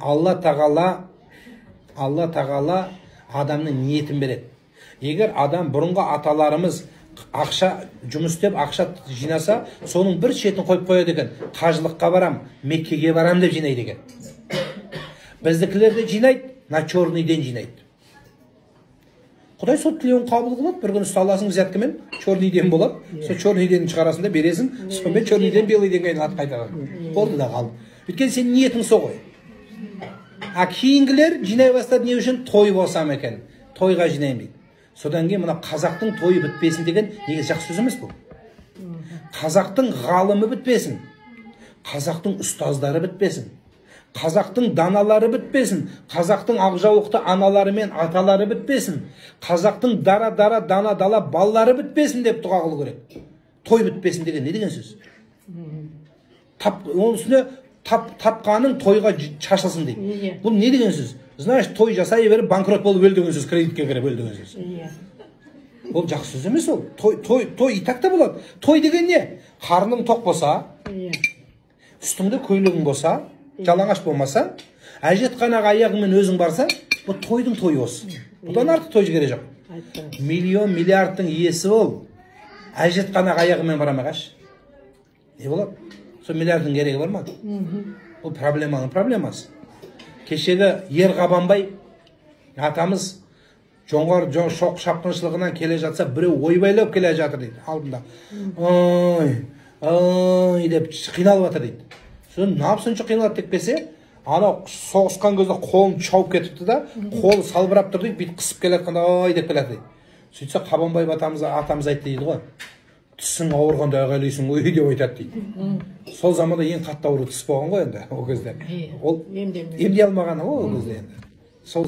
Алла тағала, Алла тағала адамның ниетін береді. Егер адам, бұрынғы аталарымыз ақша жұмыс істеп, ақша жинаса, соның бір шетін қойып қояды екен. Қажылыққа барам, Меккеге барам деп жинайды екен. Біздікілер де жинайды, на черный день жинайды. Құдай сол тілеуін қабыл қылады. Бір күні ұсталасың взяткамен, черный день болады. Сол черный день шығарасың да бересің, сонымен черный день белый деньге айналады қайтадан. Болды да қалды. Өйткені сенің ниетің сол ғой. А кейінгілер жинай бастады не үшін? Той болсам екен, тойға жинаймын дейді. Содан кейін мына қазақтың тойы бітпесін деген негізі жақсы сөз емес бұл. Қазақтың ғалымы бітпесін, қазақтың ұстаздары бітпесін, қазақтың даналары бітпесін, қазақтың ақжаулықты аналары мен аталары бітпесін, қазақтың дара дара дана дала балалары бітпесін деп дұға қылу керек. Той бітпесін деген не деген сөз? Тап, оның үстіне тапқаның тойға шашылсын дейді. Бұл не деген сөз? Знаешь, той жасай беріп банкрот болып өл деген сөз, кредитке кіріп өл деген сөз. Ол жақсы сөз емес ол. Той, той, той и так та болады. Той деген не? Қарның тоқ болса, үстіңде көйлегің болса, жалаңаш болмаса, әжетханаға аяғыңмен өзің барсаң, бұл тойдың тойы осы. Бұдан артық той керек жоқ. Миллион, миллиардтың иесі бол, әжетханаға аяғымен бара алмай қалшы. Не болады? Сол миллиардтың керегі бар ма? Бұл проблеманың проблемасы. Кешегі Ер Қабанбай атамыз жоңғар шоқ шапқыншылығынан келе жатса, біреу ойбайлап келе жатыр дейді алдында. Ой, ой деп қиналып жатыр дейді. Содан неғып сонша қиналады деп келсе, анау соғысқан кезде қолын шауып кетіпті да, қолы салбырап тұр дейді, бүйтіп қысып келе жатқанда ой деп келе жатыр дейді. Сөйтсе Қабанбай атамыз айтты дейді ғой, тісің ауырғанда айғайлайсың ғой деп айтады дейді. Сол заманда ең қатты ауру тіс болған ғой енді ол кезде. Ол емдей алмаған ғой ол кезде енді. Сол